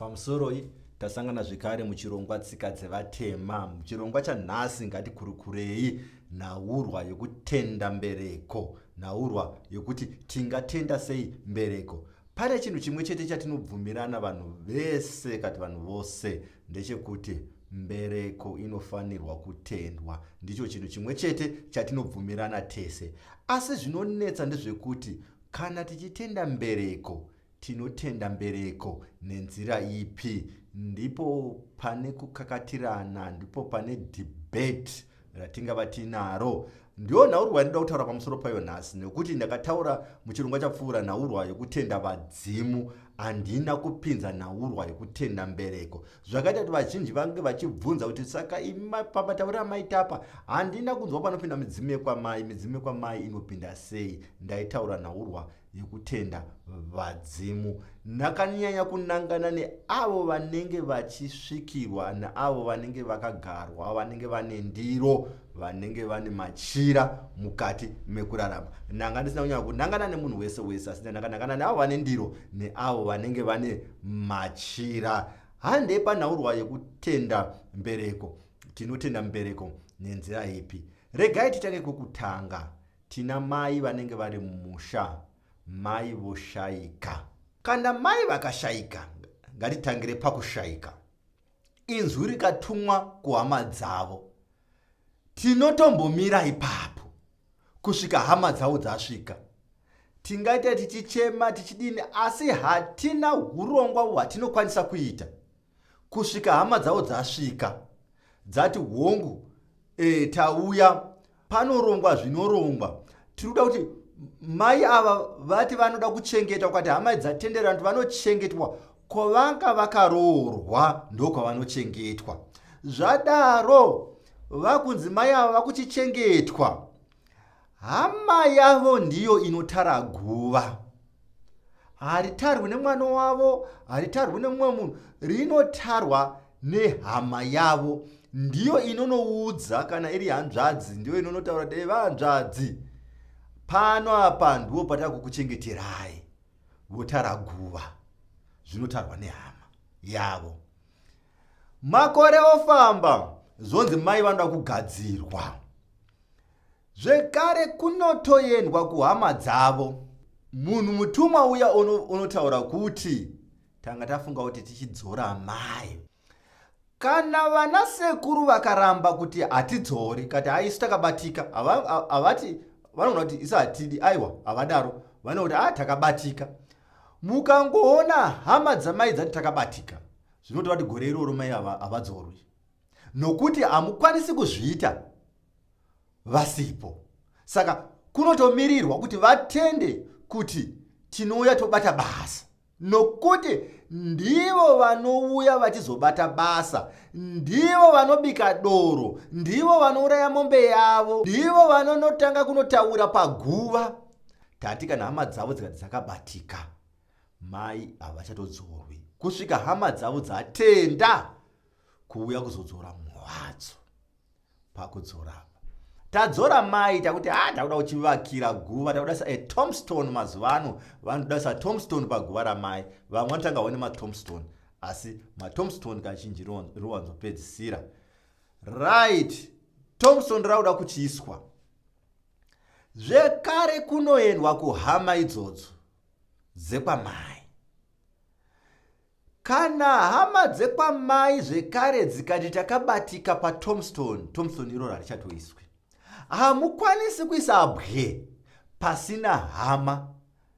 Pamusoroi tasangana zvekare muchirongwa Tsika dzeVatema. Muchirongwa chanhasi ngatikurukurei nhaurwa yekutenda mbereko, nhaurwa yekuti tingatenda sei mbereko. Pane chinhu chimwe chete chatinobvumirana vanhu vese kati vanhu vose ndechekuti mbereko inofanirwa kutendwa. Ndicho chinhu chimwe chete chatinobvumirana tese. Asi zvinonetsa ndezvekuti kana tichitenda mbereko Tinotenda mbereko nenzira ipi? Ndipo pane kukakatirana, ndipo pane debate ratingava tinaro. Ndiyo nhaurwa yandinoda kutaura pamusoro payo nhasi, nekuti ndakataura muchirongwa chapfuura nhaurwa yekutenda vadzimu, handina kupinza nhaurwa yekutenda mbereko. Zvakaita kuti vazhinji vange vachibvunza kuti saka imi pamatauriro amaita apa handina kunzwa panopinda midzimu yekwamai, midzimu yekwamai inopinda sei? Ndaitaura nhaurwa yekutenda vadzimu. Ndakanyanya kunangana neavo vanenge vachisvikirwa neavo vanenge vakagarwa, vanenge vane ndiro, vanenge vane machira mukati mekurarama. Ndanga ndisina kunyanya kunangana nemunhu wese wese, asi ndakanangana neavo vane ndiro neavo vanenge vane machira. Handei panhaurwa yekutenda mbereko. Tinotenda mbereko nenzira ipi? Regai titange kwekutanga. Tina mai vanenge vari mumusha, mai voshaika. Kana mai vakashaika, ngatitangire pakushaika. Inzwi rikatumwa kuhama dzavo, tinotombomira ipapo kusvika hama dzavo dzasvika. Tingaita tichichema tichidini, asi hatina hurongwa hwatinokwanisa kuita kusvika hama dzavo dzasvika dzati hongu e, tauya panorongwa zvinorongwa tiri kuda kuti mai ava vati vanoda kuchengetwa kwati hama dzatendera kuti vanochengetwa kwavanga vakaroorwa ndokwavanochengetwa zvadaro vakunzi mai ava vakuchichengetwa hama yavo ndiyo inotara guva haritarwi nemwana wavo haritarwi nemumwe munhu rinotarwa nehama yavo ndiyo inonoudza kana iri hanzvadzi ndiyo inonotaura kuti vahanzvadzi pano apa ndiwo patakukuchengeterai votara guva zvinotarwa nehama yavo makore ofamba zvonzi mai vanoda kugadzirwa Zvekare kunotoendwa kuhama dzavo. Munhu mutumwa uya unotaura kuti tanga tafunga kuti tichidzora mai. Kana vana sekuru vakaramba kuti hatidzori kati haisu takabatika havati vanogona kuti isu hatidi aiwa havadaro vanokuti a takabatika. Mukangoona hama dzamai dzati takabatika zvinotova kuti gore iroro mai havadzorwi nokuti hamukwanisi kuzviita vasipo saka kunotomirirwa kuti vatende kuti tinouya tobata basa nokuti ndivo vanouya vachizobata basa ndivo vanobika doro ndivo vanouraya mombe yavo ndivo vanonotanga kunotaura paguva tati kana hama dzavo dzikati dzakabatika mai havachatodzorwi kusvika hama dzavo dzatenda kuuya kuzodzora mumwe wadzo pakudzora apa tadzora mai takuti ha ah, takuda kuchivakira guva takuda sa atombstone mazuva ano vanoda sa tombstone paguva ramai vamwe vanotanga one matombstone asi matombstone kazhinji riwanzopedzisira right tombstone rakuda kuchiiswa zvekare kunoendwa kuhama idzodzo dzekwamai Kana hama dzekwamai zvekare dzikati takabatika patombstone, tombstone iroro harichatoiswi. Hamukwanisi kuisa bwe pasina hama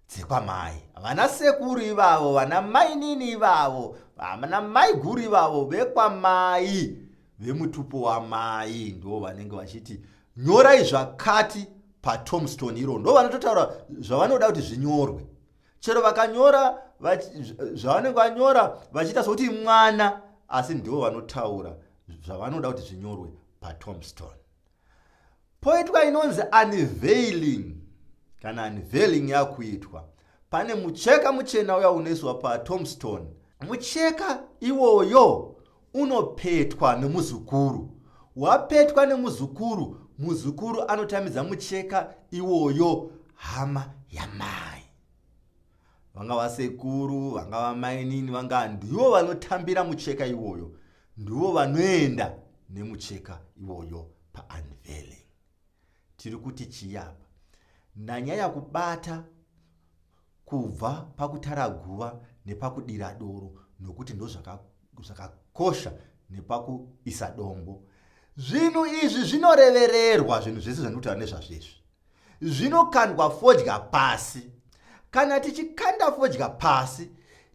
dzekwamai. Vana sekuru ivavo, vana mainini ivavo, vana maiguru ivavo vekwamai vemutupo wamai ndo vanenge vachiti nyorai zvakati patombstone iroro, ndo vanototaura zvavanoda kuti zvinyorwe. Chero vakanyora zvavanenge vanyora vachiita sokuti mwana, asi ndivo vanotaura zvavanoda kuti zvinyorwe patombstone. Poitwa inonzi unveiling. Kana unveiling yakuitwa, pane mucheka muchena uya unoiswa patombstone. Mucheka iwoyo unopetwa nemuzukuru. Wapetwa nemuzukuru, muzukuru anotambidza mucheka iwoyo hama yamai. Vangava sekuru, vangava mainini, vangava ndivo vanotambira mucheka iwoyo, ndivo vanoenda nemucheka iwoyo paunveiling. Tiri kuti chii apa? Ndanyanya kubata kubva pakutara guva nepakudira doro nokuti ndozvakakosha nepakuisa dombo. Zvinhu izvi zvinorevererwa, zvinhu zvese zvandikutaura nezvazvo izvi zvinokandwa fodya pasi. Kana tichikanda fodya pasi,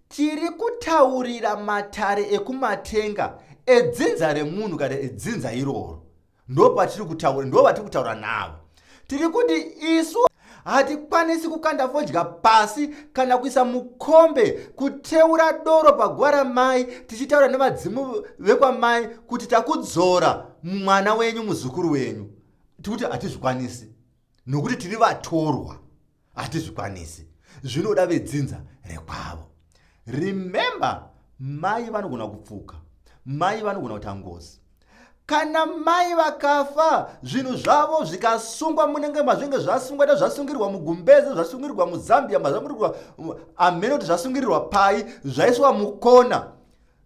tiri kutaurira matare ekumatenga edzinza remunhu kana edzinza iroro. Ndopatiri kutaura, ndo vatiri kutaura navo. Tiri kuti isu hatikwanisi kukanda fodya pasi kana kuisa mukombe kuteura doro paguva ramai tichitaura nevadzimu vekwamai kuti takudzora mwana wenyu, muzukuru wenyu. Tikuti hatizvikwanisi nokuti tiri vatorwa, hatizvikwanisi. Zvinoda vedzinza rekwavo. Remember, mai vanogona kupfuka, mai vanogona kuita ngozi. Kana mai vakafa, zvinhu zvavo zvikasungwa munenge mazvinge zvasungwa, da zvasungirirwa mugumbeze, zvasungirirwa muZambia, mazvasungirirwa amene kuti zvasungirirwa pai, zvaiswa mukona,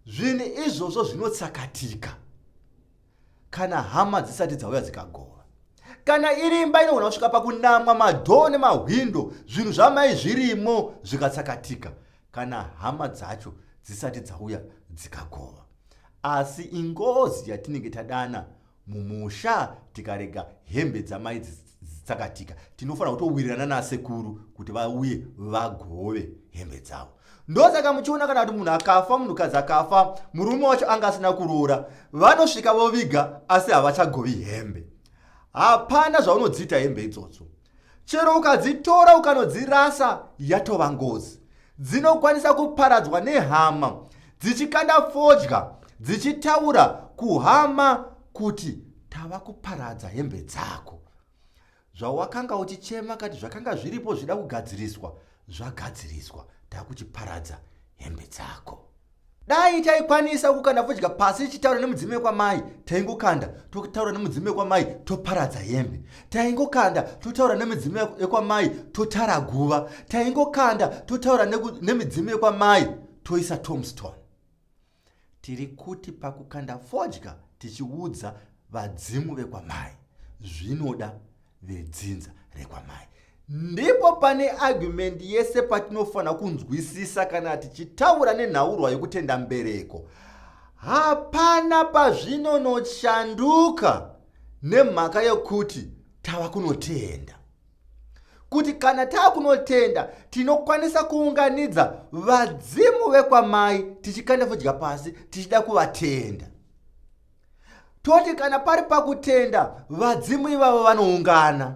zvinhu izvozvo zvinotsakatika kana hama dzisati dzauya dzikagova. Kana iri imba inogona kusvika pakunamwa madhoo nemahwindo, zvinhu zvamai zvirimo zvikatsakatika kana hama dzacho dzisati dzauya dzikagova. Asi ingozi yatinenge tadana mumusha tikarega hembe dzamai dzitsakatika. Tinofanira kutowirirana nasekuru kuti vauye vagove hembe dzavo. Ndosaka muchiona kana kuti munhu akafa, munhukadzi akafa, murume wacho anga asina kuroora, vanosvika voviga asi havachagovi hembe. Hapana zvaunodziita hembe idzodzo. Chero ukadzitora ukanodzirasa yatova ngozi. Dzinokwanisa kuparadzwa nehama dzichikanda fodya dzichitaura kuhama kuti tava kuparadza hembe dzako. Zvawakanga uchichema kati zvakanga zviripo zvida kugadziriswa, zvagadziriswa, takuchiparadza hembe dzako. Dai taikwanisa kukanda fodya pasi tichitaura nemudzimu wekwamai, taingokanda totaura nemudzimu wekwamai toparadza hembe. Taingokanda totaura nemidzimu yekwamai totara guva. Taingokanda totaura nemidzimu yekwamai toisa tombstone. Tiri kuti pakukanda fodya tichiudza vadzimu vekwamai zvinoda vedzinza rekwamai. Ndipo pane argument yese patinofanira kunzwisisa kana tichitaura nenhaurwa yekutenda mbereko. Hapana pazvinonoshanduka nemhaka yekuti tava kunotenda. Kuti kana taakunotenda tinokwanisa kuunganidza vadzimu vekwamai tichikanda fodya pasi tichida kuvatenda. Toti kana pari pakutenda vadzimu ivavo vanoungana,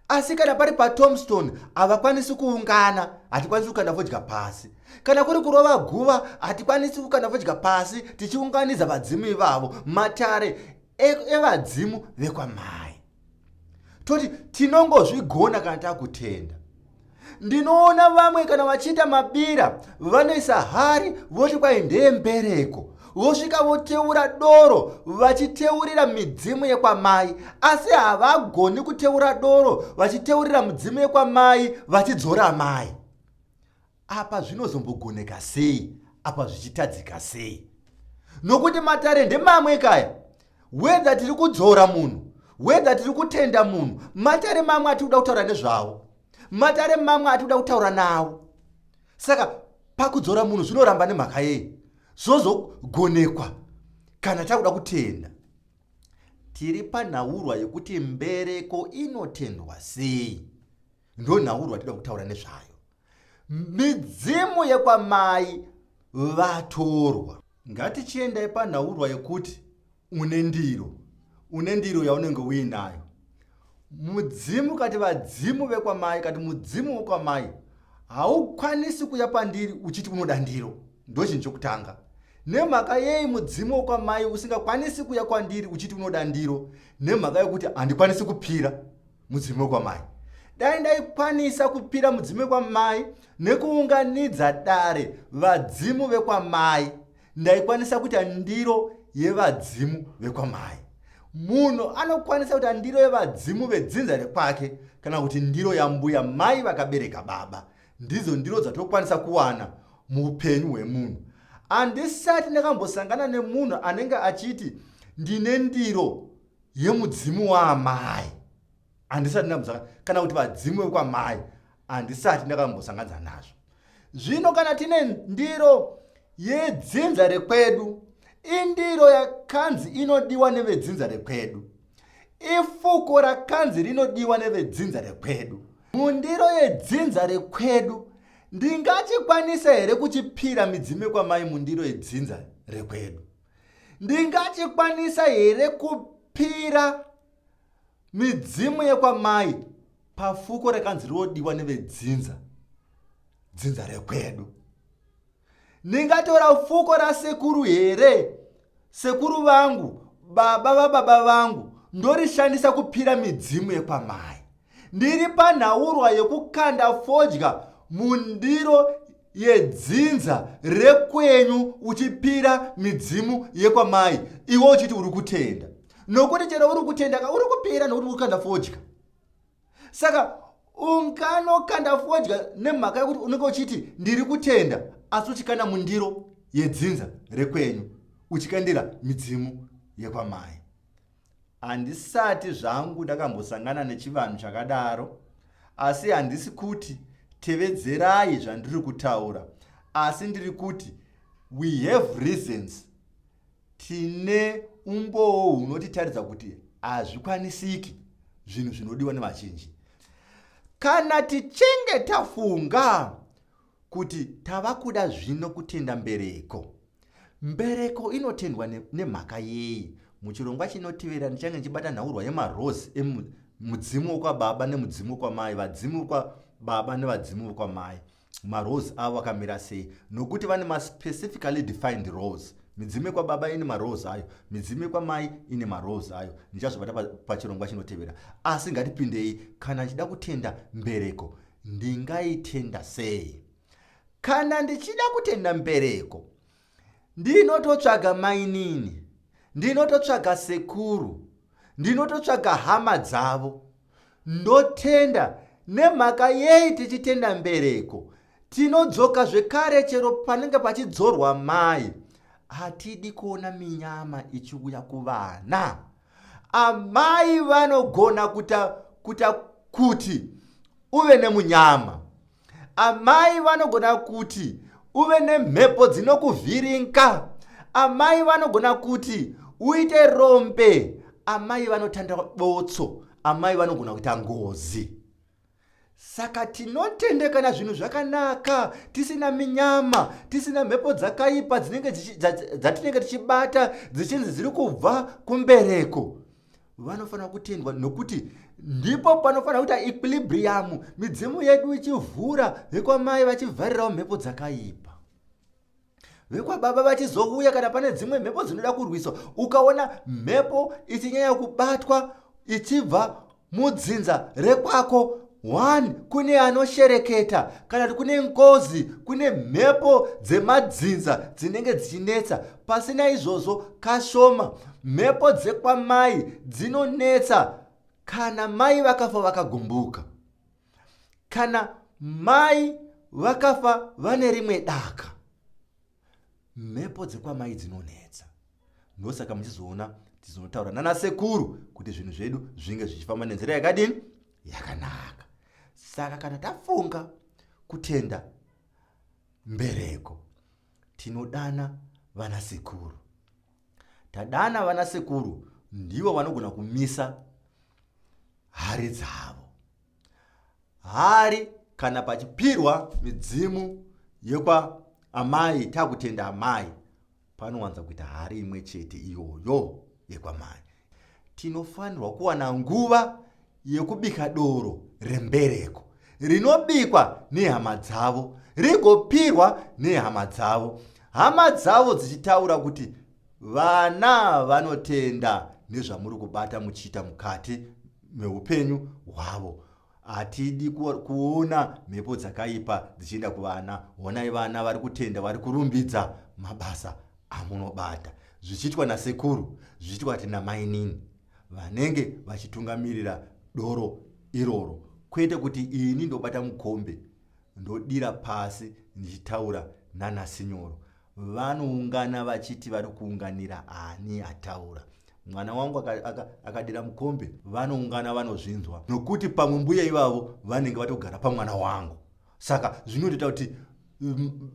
asi kana pari patombstone havakwanisi kuungana, hatikwanisi kukanda fodya pasi. Kana kuri kurova guva hatikwanisi kukanda fodya pasi tichiunganidza vadzimu ivavo, matare evadzimu vekwamai. Toti tinongozvigona kana takutenda. Ndinoona vamwe kana vachiita mabira vanoisa hari voti kwai ndeyembereko, vosvika voteura doro vachiteurira midzimu yekwamai, asi havagoni kuteura doro vachiteurira midzimu yekwamai vachidzora mai. Apa zvinozombogoneka sei? Apa zvichitadzika sei? Nokuti matare ndemamwe kaya. Whether tiri kudzora munhu, whether tiri kutenda munhu, matare mamwe atiri kuda kutaura nezvawo, matare mamwe atiri kuda kutaura nawo. Saka pakudzora munhu zvinoramba nemhaka yei? Zvozogonekwa kana takuda kutenda. Tiri panhaurwa yekuti mbereko inotendwa sei? Ndo nhaurwa tinoda kutaura nezvayo. Midzimu yekwamai vatorwa. Ngatichiendai panhaurwa yekuti une ndiro, une ndiro yaunenge uinayo. Mudzimu kati vadzimu vekwamai kati mudzimu wekwamai haukwanisi kuya pandiri uchiti unoda ndiro. Ndochinhu chokutanga. Nemhaka yei mudzimu wekwamai usingakwanisi kuya kwandiri uchiti unoda ndiro? Nemhaka yekuti handikwanisi kupira mudzimu wekwamai. Dai ndaikwanisa kupira mudzimu wekwamai nekuunganidza dare vadzimu vekwamai, ndaikwanisa kuita ndiro yevadzimu vekwamai. Munhu anokwanisa kuita ndiro yevadzimu vedzinza rekwake kana kuti ndiro yambuya mai vakabereka baba. Ndidzo ndiro dzatokwanisa kuwana muupenyu hwemunhu. Handisati ndakambosangana nemunhu anenge achiti ndine ndiro yemudzimu waamai. Handisati ndakambosangana, kana kuti vadzimu vekwamai, handisati ndakambosanganza nazvo. Zvino kana tine ndiro yedzinza rekwedu, indiro yakanzi inodiwa nevedzinza rekwedu, ifuko rakanzi rinodiwa nevedzinza rekwedu. Mundiro yedzinza rekwedu ndingachikwanisa here kuchipira midzimu yekwamai mundiro yedzinza rekwedu? Ndingachikwanisa here kupira midzimu yekwamai pafuko rakanzi rinodiwa nevedzinza dzinza rekwedu? Ndingatora fuko rasekuru here, sekuru vangu, baba vababa vangu, ndorishandisa kupira midzimu yekwamai? Ndiri panhaurwa yekukanda fodya mundiro yedzinza rekwenyu uchipira midzimu yekwamai, iwe uchiti uri kutenda. Nokuti chero uri kutenda ka, uri kupira nokuti uri kukanda fodya. Saka unganokanda fodya nemhaka yekuti unenge uchiti ndiri kutenda, asi uchikanda mundiro yedzinza rekwenyu uchikandira midzimu yekwamai. Handisati zvangu ndakambosangana nechivanhu chakadaro, asi handisi kuti tevedzerai zvandiri kutaura, asi ndiri kuti we have reasons, tine umbowo hunotitaridza kuti hazvikwanisiki zvinhu zvinodiwa nevazhinji. Kana tichinge tafunga kuti tava kuda zvino kutenda mbereko, mbereko inotendwa nemhaka yei? Muchirongwa chinotevera ndichange ndichibata nhaurwa yemarozi emudzimu wekwababa nemudzimu wekwamai, vadzimu vekwababa nevadzimu vekwamai, maroles avo akamira sei, nokuti vane maspecifically defined roles. Midzimu yekwababa ine maroles ayo, midzimu yekwamai ine maroles ayo. Ndichazvibata pachirongwa chinotevera, asi ngatipindei. Kana ndichida kutenda mbereko, ndingaitenda sei? Kana ndichida kutenda mbereko, ndinototsvaga mainini, ndinototsvaga sekuru, ndinototsvaga hama dzavo, ndotenda. Nemhaka yei tichitenda mbereko? Tinodzoka zvekare chero panenge pachidzorwa mai, hatidi kuona minyama ichiuya kuvana. Amai vanogona kuta kuta kuti uve nemunyama. Amai vanogona kuti uve nemhepo dzinokuvhiringa. Amai vanogona kuti uite rombe. Amai vanotanda botso. Amai vanogona kuita ngozi. Saka tinotende kana zvinhu zvakanaka, tisina minyama, tisina mhepo dzakaipa dzinenge dzatinenge tichibata dzichinzi dziri kubva kumbereko. Vanofanira kutendwa nokuti ndipo panofanira kuita equilibrium, midzimu yedu ichivhura, vekwamai vachivharirawo mhepo dzakaipa, vekwababa vachizouya kana pane dzimwe mhepo dzinoda kurwiswa. Ukaona mhepo ichinyanya kubatwa ichibva mudzinza rekwako, one, kune anoshereketa, kana kuti kune ngozi, kune mhepo dzemadzinza dzinenge dzichinetsa. Pasina izvozvo, kashoma mhepo dzekwamai dzinonetsa kana mai vakafa vakagumbuka, kana mai vakafa vane rimwe daka, mhepo dzekwamai dzinonetsa. Ndosaka muchizoona tizonotaura nana sekuru kuti zvinhu zvedu zvinge zvichifamba nenzira yakadini, yakanaka. Saka kana tafunga kutenda mbereko, tinodana vana sekuru. Tadana vana sekuru, ndivo vanogona kumisa hari dzavo. Hari kana pachipirwa midzimu yekwa amai, takutenda amai, panowanza kuita hari imwe chete iyoyo yekwamai. Tinofanirwa kuwana nguva yekubika doro rembereko rinobikwa nehama dzavo, rigopirwa nehama dzavo, hama dzavo dzichitaura kuti vana vanotenda nezvamuri kubata muchiita mukati meupenyu hwavo. Hatidi kuona mhepo dzakaipa dzichienda kuvana. Honai vana vari kutenda, vari kurumbidza mabasa amunobata, zvichiitwa nasekuru, zvichiitwa kuti namainini vanenge vachitungamirira doro iroro, kwete kuti ini ndobata mukombe. Ndodira pasi ndichitaura nanaSinyoro. Vanoungana vachiti vari kuunganira ani ataura. Mwana wangu akadira mukombe, vanoungana vanozvinzwa nokuti pamwe mbuya ivavo vanenge vatogara pamwana wangu. Saka zvinotoita kuti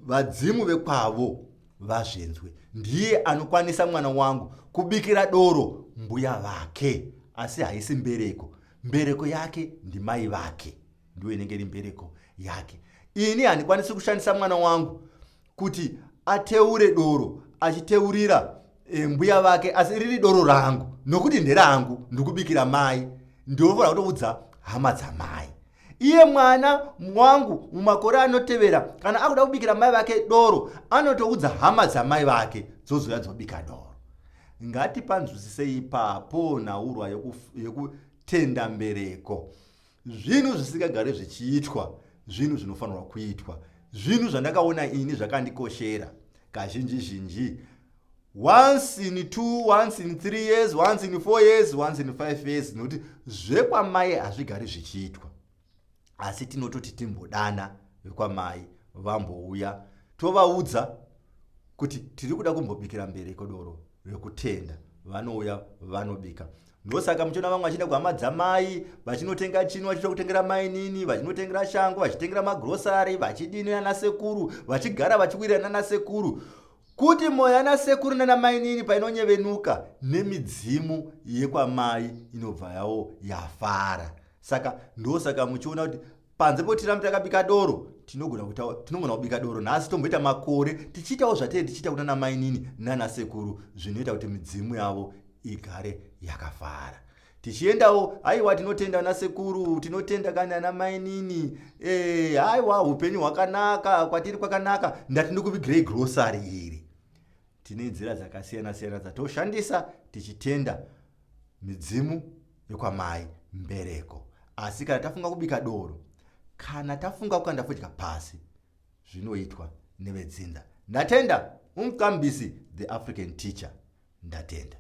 vadzimu vekwavo vazvinzwe. Ndiye anokwanisa mwana wangu kubikira doro mbuya vake, asi haisi mbereko. Mbereko yake ndimai vake, ndiyo inenge iri mbereko yake. Ini handikwanisi kushandisa mwana wangu kuti ateure doro achiteurira mbuya vake, asi riri doro rangu, nokuti nderangu, ndikubikira mai, ndinofanira kutoudza hama dzamai. Iye mwana wangu mumakore anotevera kana akuda kubikira mai vake doro, anotoudza hama dzamai vake, dzozouya dzobika doro. Ngatipanzwisisei ipapo nhaurwa yekutenda mbereko. Zvinhu zvisingagari zvichiitwa, zvinhu zvinofanirwa kuitwa, zvinhu zvandakaona ini zvakandikoshera. Kazhinji zhinji, once in 2, once in 3 years, once in 4 years, once in 5 years, nokuti zvekwamai hazvigari zvichiitwa, asi tinototi timbodana vekwamai vambouya, tovaudza kuti tiri kuda kumbobikira mbereko doro rekutenda. Vanouya vanobika. Ndosaka muchiona vamwe vachienda kuhama dzamai vachinotenga chino, vachiita kutengera mainini, vachinotengera shangu, vachitengera magrosari, vachidini nanasekuru, vachigara vachiwirira nanasekuru, kuti moyo yanasekuru nanamainini painonyevenuka nemidzimu yekwamai inobva yawo yafara. Saka ndosaka muchiona kuti panze potirambe takabika doro, tinogona kuita, tinogona kubika doro nhasi, tomboita makore tichiitawo zvatee tichiita kuna namainini nanasekuru, zvinoita kuti midzimu yavo igare yakafara. Tichiendawo, aiwa, tinotenda nasekuru, tinotenda kani ana mainini, aiwa, upenyu hwakanaka kwatiri, kwakanaka, ndati ndikuvigirei grocery iri. Tine nzira dzakasiyana siyana dzatoshandisa tichitenda midzimu yekwamai, mbereko. Asi kana tafunga kubika doro, kana tafunga kukanda fodya pasi, zvinoitwa nevedzinza. Ndatenda. Umkambisi, the African teacher, ndatenda.